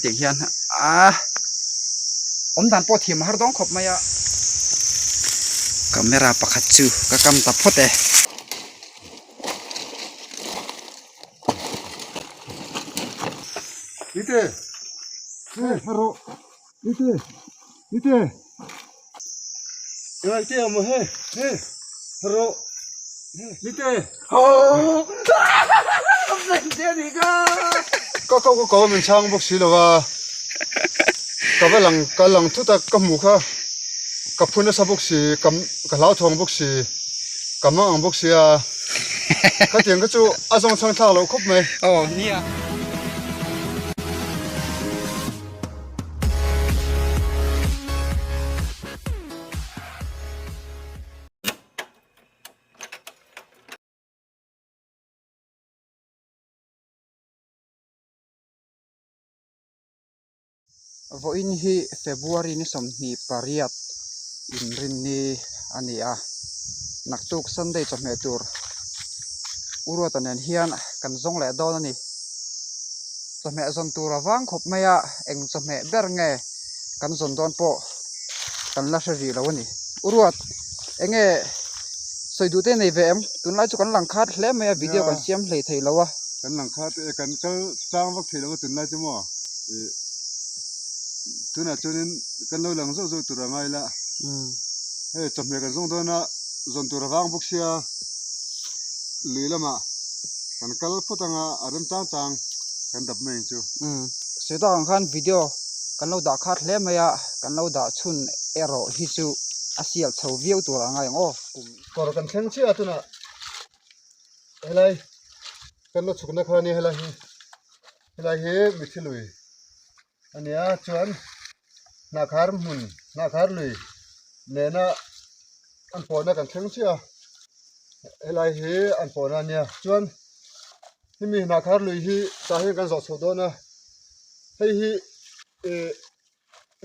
Tiang hian a awm dan pawh thiam a har dawn khawp mai a. Camera pakhat chu ka kam ta phawt e. Ite he haro ite ite ite amo he he haro ite ka ko ka ko min chhang bawk si lova ka va lang ka lang thut a ka hmuh kha ka phu nasa bawk si ka ka hlauthawng bawk si ka mang ang bawk sia khatiang kha chu a zawng chhang thlak loh khawp mai. Aw nia. Vawiin hi February ni 28 inrinni a ni a, naktuk Sunday chawhmeh tur U Ruata nen hian kan zawng leh dawn a ni. Chawhmeh zawn tur a vang khawp mai a, eng chawhmeh ber nge kan zawn dawn pawh kan la hre rih lo a ni. U Ruat, eng nge sawi duh te nei ve em? Tunlai chu kan lang khat hle mai a, video kan siam hlei thei lo a. Kan lang khat e, kan kal tlang vak thei lo a tunlai chu maw? Ih, tunah chuanin kan lo lang zauh zauh tur a ngai la. Hei chawhmeh kan zawng dawn a, zawn tur a vang bawk sia, lui lamah kan kal phawt anga a rem chang chang kan dap mai ang chu. Sawi tak ang khan video kan lo dah khat hle mai a, kan lo dah chhun erawh hi chu a sial chho viau tur a ngai ang aw. Kawr kan thleng chiah a tunah helai kan lo chhukna kha a nia helai hi helai hi mithi lui a nia chuan hnahkhar hmun hnahkhar lui nena an pawhna kan thleng chiah a helai hi an pawhna a nia chuan hemi hnahkhar lui hi tah hian kan zawh chhoh dawn a hei hi ih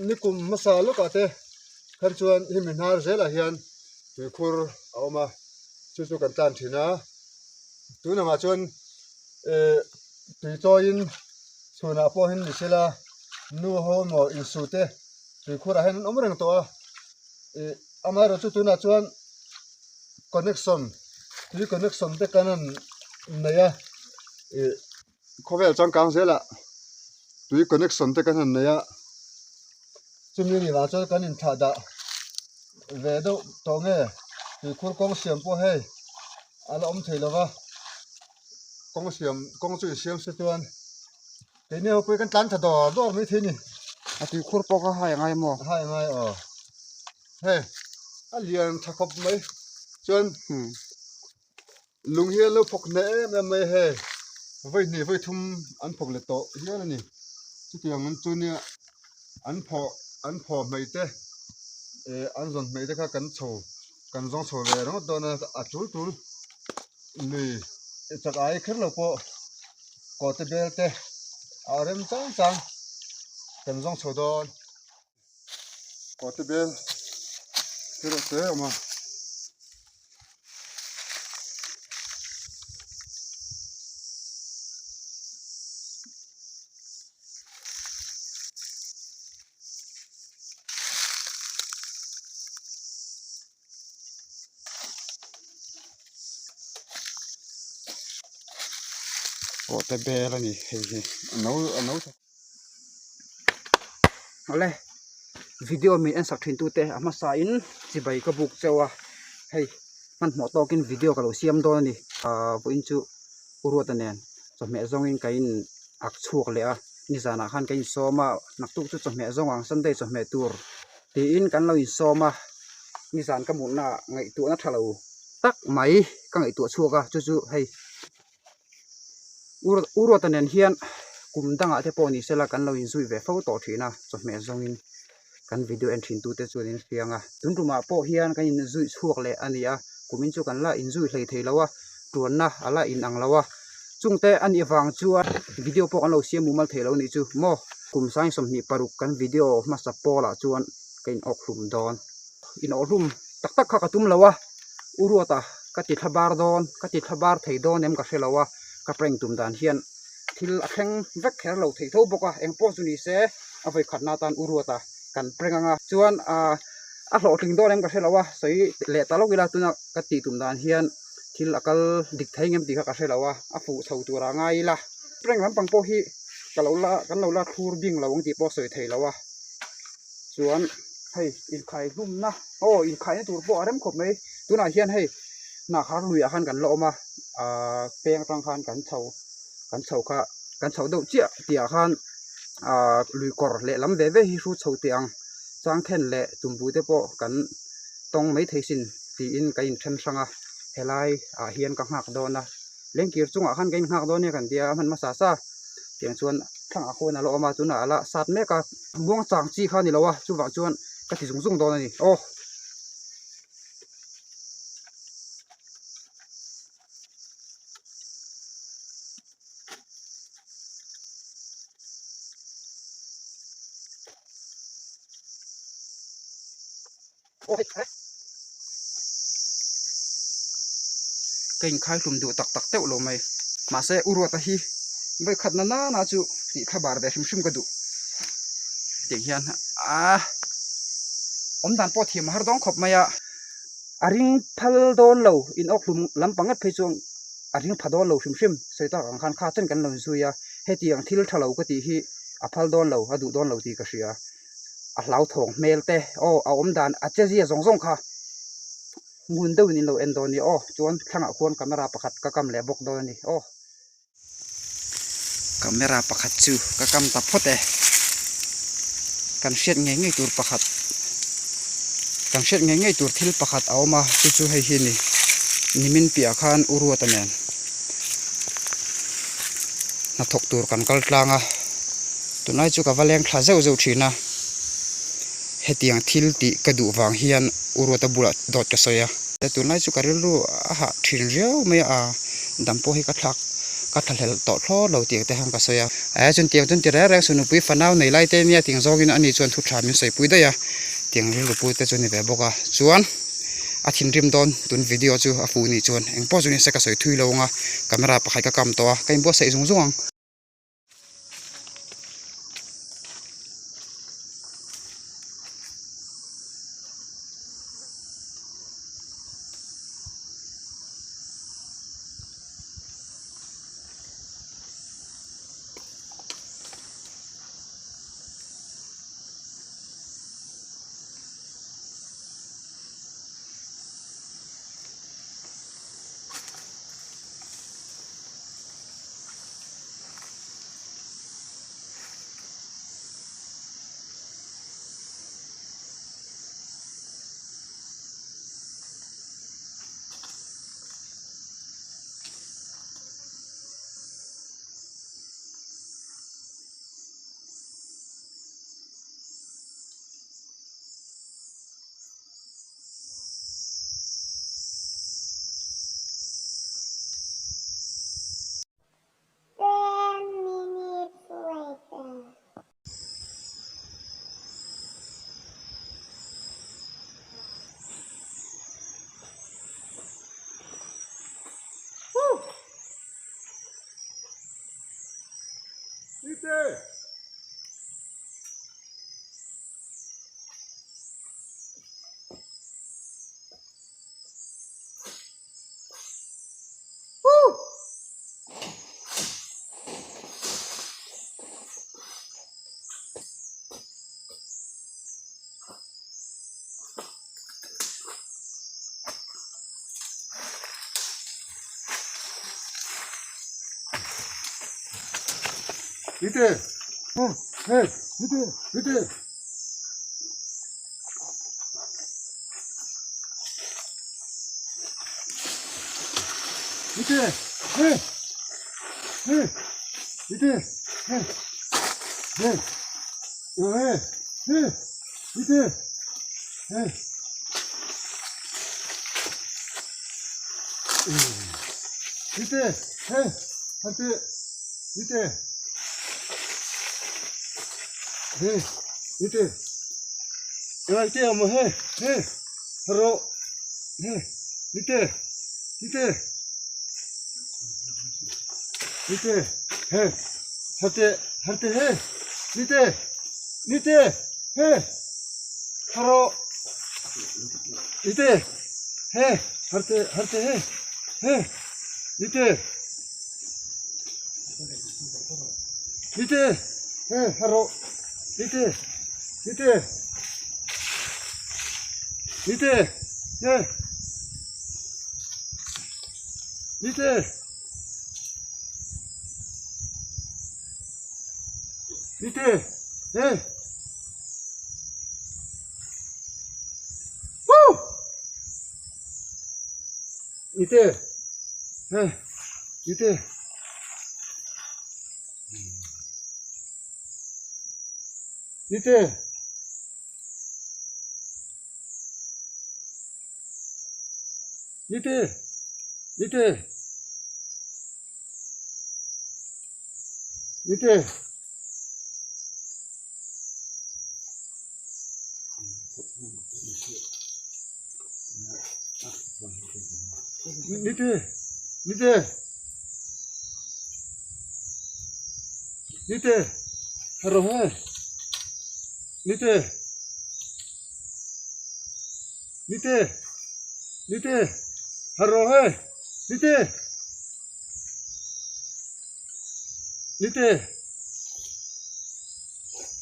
Nikum hmasa lawkah te khan chuan hemi hnar zelah hian tuikhur a awm a, chu chu kan tlan thin a, tun angah chuan eh tui chawiin chhunah pawh hian ni sela nu ho emaw insu te tuikhurah hian an awm reng tawh a, ih amaherawhchu tunah chuan connection tui connection te kan han nei a ih. Khawvel changkang zelah tui connection te kan han nei a, chumi ni vang chuan kan inthlah dah ve deuh tawh nge tuikhur kawng siam pawh hei a la awm thei lo va, kawng siam kawng chu insiam se chuan keini ho pawh hi kan tlan tha dawr dawr mai thei a ni. A tuikhur pawh kha hai angai maw? Hai angai aw, hei a lian tha khawp mai chuan. Lung hi an lo phawk hneh em em mai a hei vawi hnih vawi thum an phawk leh tawh hial a ni chutiang an chu nia an phawh an phawh hmei te eh an zawn hmei te kha kan chho kan zawng chho ve ringawt dawn a a tul tul lui chak ai kher lo pawh kawhte bel te a rem chang chang kan zawng chho dawn. Kawhte bel te reuh te a awm a. Kawhte bel a ni hei hi a no a no tha. Awle video min en sak thin tute a hmasa in chibai ka buk cheu a hei hmanhmawh tawkin video ka lo siam dawn a ni ahh vawiin chu U Ruata nen chawhmeh zawngin ka in ak chhuak leh a nizanah khan ka insawm a naktuk chu chawhmeh zawng ang Sunday chawhmeh tur tiin kan lo insawm a nizan ka mutna ah ngaihtuahna tha lo tak mai ka ngaihtuah chhuak a chu chu hei. U Ruata nen hian kum dangah te pawh ni sela kan lo inzui ve fo tawh thin a, chawhmeh zawngin kan video en thin tute chuan in hriang a. Tun tumah pawh hian kan inzui chhuak leh a ni a, kumin chu kan la inzui hlei thei lo a, tuanna a la inang lo a. Chungte a nih vang chuan video pawh kan lo siam mumal thei lo nih chu maw. Kum sang 26 kan video hmasa pawlah chuan ka inawk hlum dawn. Inawhhlum tak tak kha ka tum lo a, U Ruata ka ti thla bar dawn, ka ti thla bar thei dawn em ka hre lo a, ka prank tum dan hian Thil a thleng vek kher lo thei tho bawk a, eng pawh chu ni se a vawi khatna atan u ruat a kan prank ang a. Chuan ah a hlawhtling dawn em ka hre lo a, sawi leh ta lawk ila tuna ka tih tum dan hian thil a kal dik thei ngem tih kha ka hre lo a, a fuh chho tur ah ngai ila. Prank lampang pawh hi ka lo la kan lo la thlur bing lo ang tih pawh sawi thei lo a, chuan hei inkhai hlumna aw inkhaina tur pawh a rem khawp mai tunah hian hei hnahkhar luiah khan kan la awm a ahh peng atang khan kan chho kan chho kha kan chho deuh chiah tih ah khan ahh lui kawr lehlam ve ve hi hrut chho teh ang changthen leh tumbu te pawh kan tawng maithei sin tiin ka inthen hrang a helai ah hian ka nghak dawn a. Lengkir chungah khan ka innghak dawn nia kan tia a hman hmasa sa tiang chuan thlangah khuan a la awm a tunah a la sat mek a muang chang chi kha a ni lo a chuvang chuan ka ti zung zung dawn a ni aw. Ka inkhai hlum duh tak tak deuh lo mai. Mahse U Ruata hi vawikhat na nana chu tih thla bar ve hrim hrim ka duh. Tiang hian a awm dan pawh thiam a har dawn khawp mai a. A ring phal dawn lo in awk hlum lampang ngat phei chuan a ring pha dawn lo hrim hrim. Sawi tak ang khan kha chen kan lo inzui a, hetiang thil tha lo ka tih hi a phal dawn lo, a duh dawn lo tih ka hria. A hlauthawng hmel te aw a awm dan a che zia zawng zawng kha ngun deuhin in lo en dawn a ni aw chuan thlangah khuan camera pakhat ka kam leh bawk dawn a ni aw. Camera pakhat chu ka kam ta phawt e kan hriat ngei ngei tur pakhat kan hriat ngei ngei tur thil pakhat a awm a chu chu hei hi a ni nimin piah khan u Ruata nen hnathawk tur kan kal tlang a. Tunlai chu ka va leng thla zeuh zeuh thin a, hetiang thil tih ka duh vang hian U Ruata bulah dawt ka sawi a. Tunlai chu ka rilru a hah thin riau mai a, dam pawh hi ka thlak ka thlahlel tawh thlawt lo tih te khan ka sawi a. Aia chuan tiang chuan ti reng reng Sunupui fanau nei lai te nia tiang zawngin ani chuan thu tha min sawipui daih a, tiang rilru pu te chu a ni ve bawk a. Chuan a thinrim dawn tun video chu a fuh nih chuan engpawh chu ni se ka sawi thui lo ang a, camera pakhat ka kam tawh a, ka inbuatsaih zung zung ang. Ten minutes later. Ite! Hey! Hey! Ite! Ite! Ite! Hey! Hey! Ite! Hey! Hey! Hey! Hey! Ite! Hey! Ite! Hey! Ate! Ite! Hey! Ite! Ite amo hey! Hey! Haro! Hey! Ite! Ite! Ite! He harte harte he nite nite he haro nite he harte harte he he nite nite he haro nite nite nite he nite Nite! He! Woo! Nite! He! Nite! Nite! Nite! Nite! Nite! Nite! Nite! Nite! Haro he! Nite! Nite! Nite! Haro he! Nite! Nite!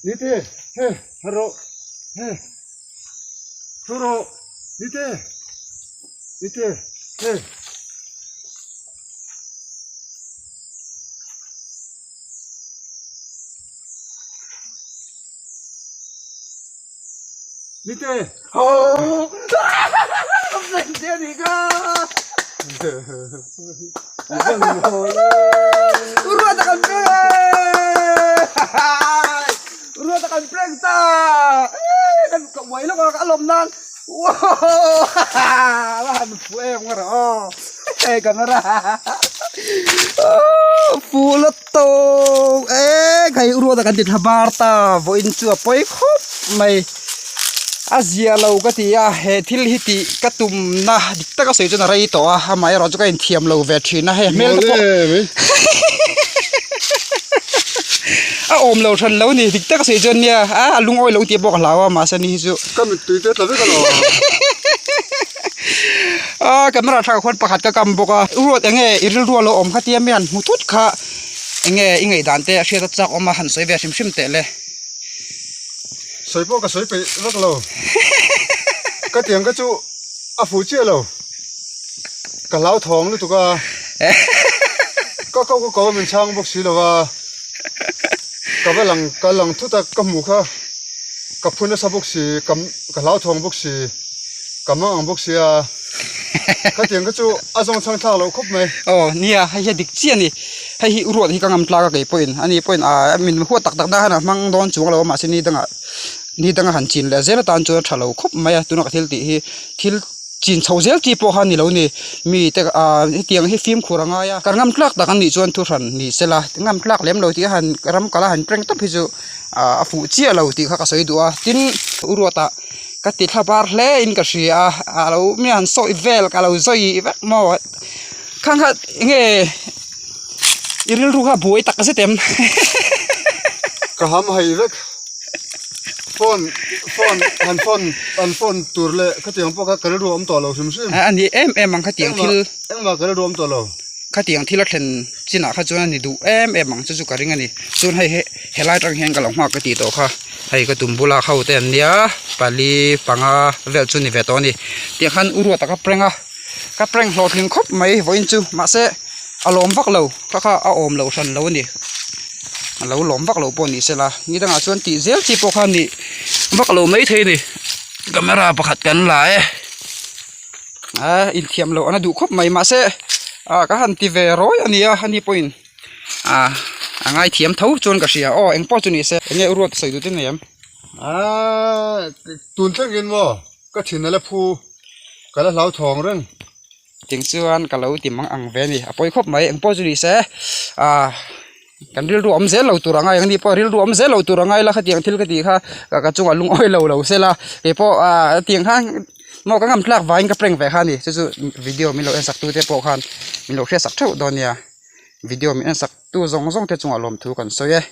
Nite! He! Haro! He! Thuro! Nite! Nite! He! Nite! Ho! Ruat a kan prank e! Ruat a kan prank ta! Kan ka uai lawk a ka lawm nan. Wow! A han fuh em nga rawh aw. Hei camera. Fuh la tawk e khai ruat a kan ti thla bar ta vawiin chu a pawi khawp mai. A zia lo ka ti a he thil hi tih ka tumna dik taka sawi chuan a rei tawh a amaherawh chu ka inthiam lo ve thin a hei hmel te pawh a awm lo hran lo a ni dik taka sawi chuan nia a a lungawi lo tih pawh ka hlau a mahse ni hi chu ka mittui te tla vek alawm a camera thlakah khuan pakhat ka kam bawk a ruat eng nge i rilru a lo awm kha tia mi han hmu thut kha eng nge i ngaihdan te a hriat a chak awm a han sawi ve hrim hrim teh le. Sawi pawh ka sawi peih vak lo. Ka tiang ka chu a fuh chiah lo. Ka hlauthawng lutuk a. Ka ko ka ko a min chhang bawk si lo a. Ka va lang ka lang thut a ka hmuh kha ka phu nasa bawk si ka ka hlauthawng bawk si ka mang ang bawk sia. Ka tiang ka chu a zawng chhang thlak loh khawp mai. Aw nia hei hi a dik chiah a ni. Hei hi ruat hi ka ngam tlak a kei pawhin ani pawhin ah min huat tak tak na hian a hmang dawn chuang lo a mahse ni dangah ni danga han chin leh zel atan chuan a tha lo khawp mai a tuna ka thil tih hi thil chin chho zel chi pawh kha a ni lo a ni mi te ah hetiang hi fimkhur a ngai a kan ngam tlak tak an nih chuan thu hran ni sela ngam tlak lem lo tih a han ram kal a han prank tawp hi chu ah a fuh chiah lo tih kha ka sawi duh a tin ruatah ka ti thla bar hle in ka hria a a lo mi han sawi vel ka lo zawi vek maw khang kha enge i rilru kha buai tak zet em ka ham hai vek phone phone han phone han phone tur leh khatiang pawh kha ka rilru a awm tawh lo hrim hrim a ni em em ang khatiang thil engmah ka rilru a awm tawh lo khatiang thil a thlen chinah kha chuan a ni duh em em ang chu chu ka ring a ni chuan hei he helai atang hian ka lo nghak ka tih tawh kha hei ka tum bula ho te an nia pali panga vel chu ni ve tawh a ni tiang khan u ruata ka prank a ka prank hlawhtling khawp mai vawiin chu mahse a lawm vak lo kha kha a awm lo hran lo a ni a lo lawm vak lo pawh ni sela ni dangah chuan tih zel chi pawh kha a nih vak lo maithei a ni camera pakhat kan la e. A inthiam loh an a duh khawp mai mahse ah ka han ti ve rawi a nia ani pawhin ah a ngaithiam tho chuan ka hria aw eng pawh chu ni se eng nge u ruat sawi duh te nei em? Aaa tun thlengin maw ka thin a la phu ka la hlauthawng reng. Ting chuan ka lo ti mang ang ve a ni a pawi khawp mai eng pawh chu ni se ah kan rilru awm zel lo tur a ngai ang ni pawh rilru awm zel lo tur a ngai la khatiang thil ka tih kha ka chungah lungawi lo lo sela keipawh ah hetiang khan maw ka ngam tlak vangin ka prank ve kha a ni chu chu video min lo en sak tu te pawh khan min lo hriat sak theuh dawn nia. Video min en sak tu zawng zawng te chungah lawmthu kan sawi e.